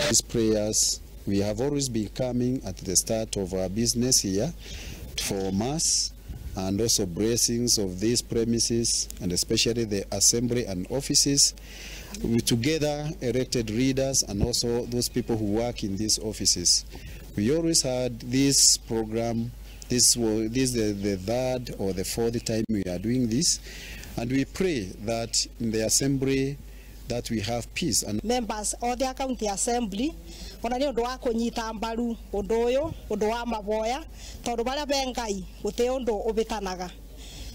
These prayers, we have always been coming at the start of our business here for mass and also blessings of these premises and especially the assembly and offices. We together elected leaders and also those people who work in these offices. We always had this program. This is the third or the fourth time we are doing this, and we pray that in the assembly that we have peace. And members of the county assembly ona ni undu wa kunyita mbaru undu uyu undu wa maboya tondu baria be Ngai guti undu ubitanaga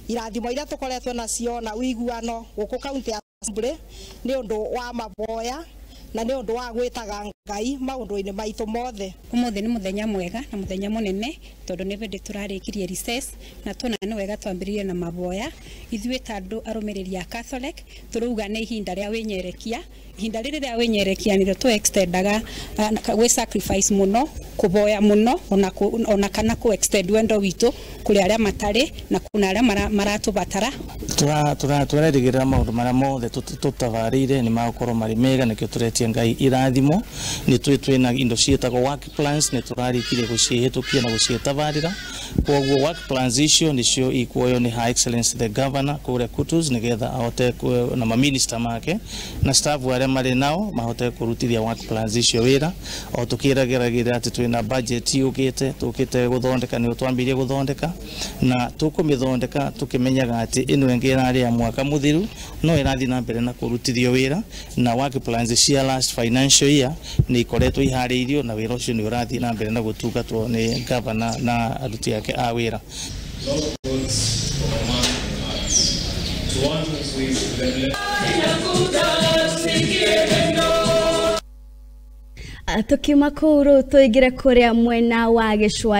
irathimo iria tukoretwo nacio na wiguano guku county assembly ni undu wa maboya na ni undu wa gwitaga Ngai maundu-ini maitu mothe. Umuthi ni muthenya mwega na muthenya munene tondu ni bindi turarikirie recess na tuona ni wega twambiririe na maboya. Ithuĩ ta andu arumiriri a Catholic turuga ni ihinda ria winyerekia, ihinda riri ria winyerekia niryo tu extendaga gwi sacrifice muno, kuboya muno ona kana ku extend wendo witu kuri aria matari na kuna aria maratubatara. Turerigirira maundu maria mothe tutabarire ni magukorwo mari mega, nikio turetie Ngai irathimo. Ni twina indo cietagwo work plans, ni turarikirie gucihitukia na gucietabarira. Koguo work plans icio nicio ikuoywo ni Her Excellency the Governor kuria Kutus nigetha ahote na maminista make na staff aria mari nao mahote kurutithia work plans icio wira. O tukiragiragira ati twina budget yukite tukite guthondeka, ni twambirie guthondeka na tukumithondeka tukimenyaga ati ino ingi irari ya mwaka muthiru no irathi na mbere na kurutithio wira, na work plans cia last financial year ni ikoretwo ihariirio na wira ucio ni urathi na mbere na gutungatwo ni governor na aruti ake a wira. Tukiuma kuu tuingire kuria mwena wa Gĩcũa.